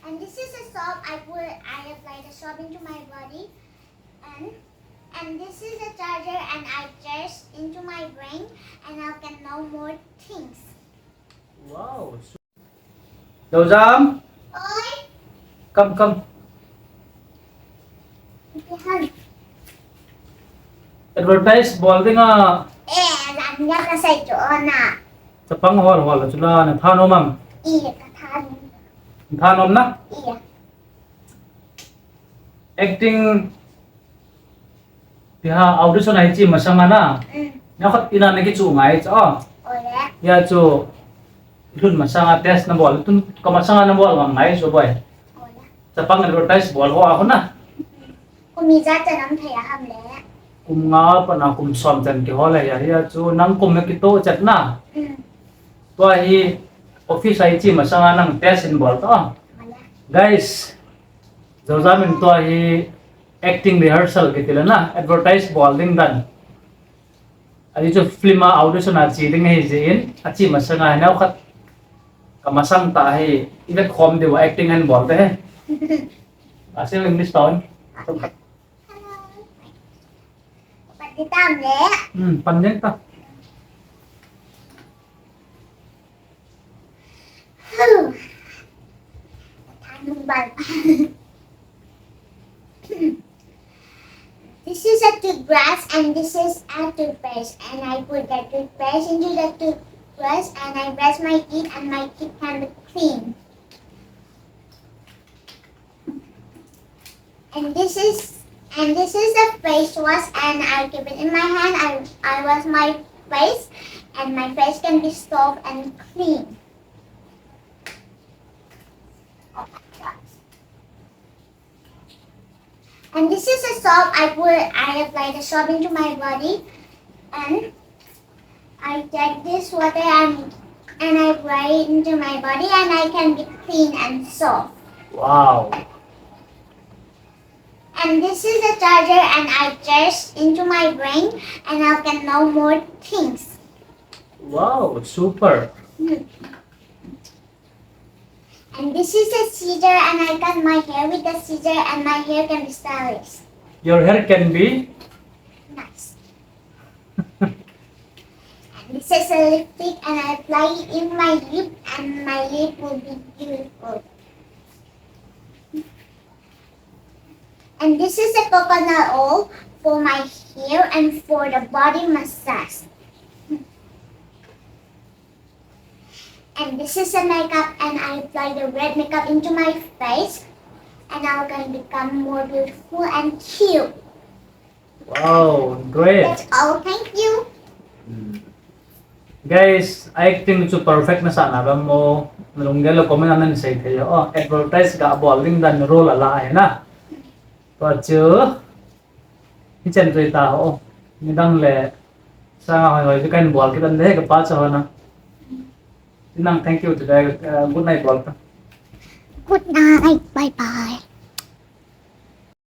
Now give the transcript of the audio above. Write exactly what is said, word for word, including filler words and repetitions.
And this is a soap. I put, I apply the soap into my body, and and this is a charger, and I charge into my brain, and I can know more things. Wow. Dojam, Oi, come, come. Johan. Advertise bol ding a. Eh, lam niya na sa ito na. Chapang hol hol chu la na thanom am. Iya, katan. Thanom na. Iya. Acting. Tia audition a hiche masanga na. Mm. Neokhat ina na kichu ngai cha. Ole. Hia chu. Lhun masanga test na bol. Tun ka masanga na bol ngam ngai chu boi. Ole. Chapang advertise bol ho a ho na. Kum ijat cha nam thei a ham le. Kum nga pat na kum som chan kihol a hia, hia chu nang kum na kitoh chet na. Mm. Tua hi office a hiche masanga nang test in bol ta. Ole. Guys, Dojam in tua hi acting rehearsal kiti le na, advertise bol ding dan. Ahi chu film a audition a che ding ahi jeh in, ache masanga hi neokhat ka masang ta hi, i vet khom diu acting hin bol te he. A se English toh. Pan ding tam le. Hmm, pan ding ta. This is a toothbrush and this is a toothpaste, and I put the toothpaste into the toothbrush and I brush my teeth and my teeth can be clean. And this is and this is a face wash and I keep it in my hand. I, I wash my face and my face can be soft and clean. And this is a soap. I put I apply the soap into my body and I take this water and and I apply it into my body and I can be clean and soft. Wow. And this is a charger and I charge into my brain and I can know more things. Wow, super. And this is a scissor and I cut my hair with the scissor and my hair can be stylish. Your hair can be Nice. And this is a lipstick and I apply it in my lip and my lip will be beautiful. And this is a coconut oil for my hair and for the body massage. And this is a makeup and I apply the red makeup into my face and I can become more beautiful and cute. Wow, great. That's all. Thank you. Guys, acting chu perfect nasah na bang mo, nalunggel a comment a nasei thei o. Advertise ga bol ding dan role ala ahi na. Tua chu hichan chu ta ho. Nidang le sanga hoi hoi chu kahin bol kit tan de kapa chu ho na. Nang thank you today. Uh, good night bol ta. Good night. Bye bye.